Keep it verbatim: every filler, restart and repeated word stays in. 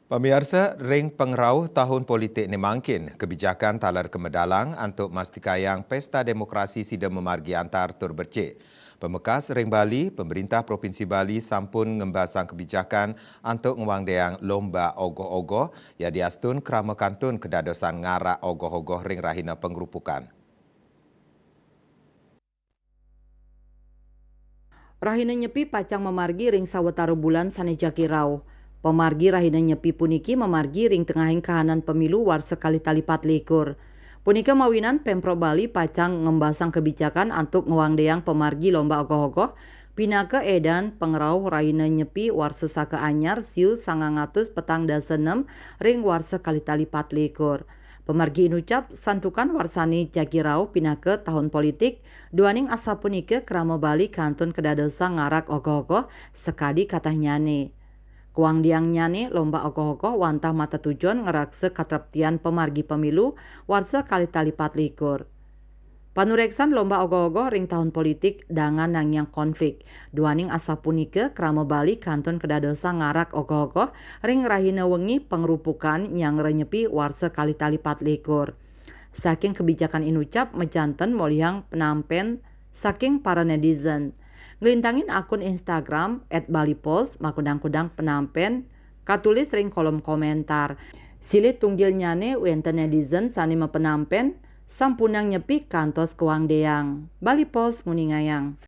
Pamiarsa, ring pangrauh tahun politik ni mangkin, kebijakan taler ke medalang antuk mastikayang pesta demokrasi sida mamargi antar tur becik. Pamekas ring Bali, pemerintah Provinsi Bali sampun ngembasang kebijakan antuk ngwangdiang lomba ogoh-ogoh, yadiastun krama kantun kedadosan ngarak ogoh-ogoh ring rahina pengrupukan. Rahina Nyepi pacang mamargi ring sawatara bulan sane jagi rauh. Pamargi Rahina Nyepi puniki mamargi ring tengahing kahanan pemilu warsa kalih tali patlikur. Punika mawinan Pemprov Bali pacang ngembasang kebijakan antuk ngwangdiang pamargi lomba ogoh-ogoh, pinaka edan pangrauh Rahina Nyepi warsa saka anyar siu sangang atus petang dasa nem ring warsa kalih tali patlikur. Pamargi inucap, santukan warsane jagi rauh pinaka tahun politik, duaning asapunika krama Bali kantun kadadosang ngarak ogoh-ogoh sakadi katahnyane. Kawangdiangnyane lomba ogoh-ogoh wantah matetujon ngreksa katreptian pamargi pemilu warsa kalih tali patlikur. Panureksan lomba ogoh-ogoh ring tahun politik dangan nangiang konflik. Duaning asapunika, krama Bali kantun kadadosang ngarak ogoh-ogoh ring rahina wengi pangrupukan Nyanggra Nyepi warsa kalih tali patlikur. Saking kebijakan inucap majanten molihang penampen saking para netizen. Nglintangin akun Instagram at bali post makudang-kudang penampen katulis ring kolom komentar. Silih tunggilnyane wenten netizen sane mapenampen sampunang nyepi kantos kawangdiang. Bali Post nguningayang.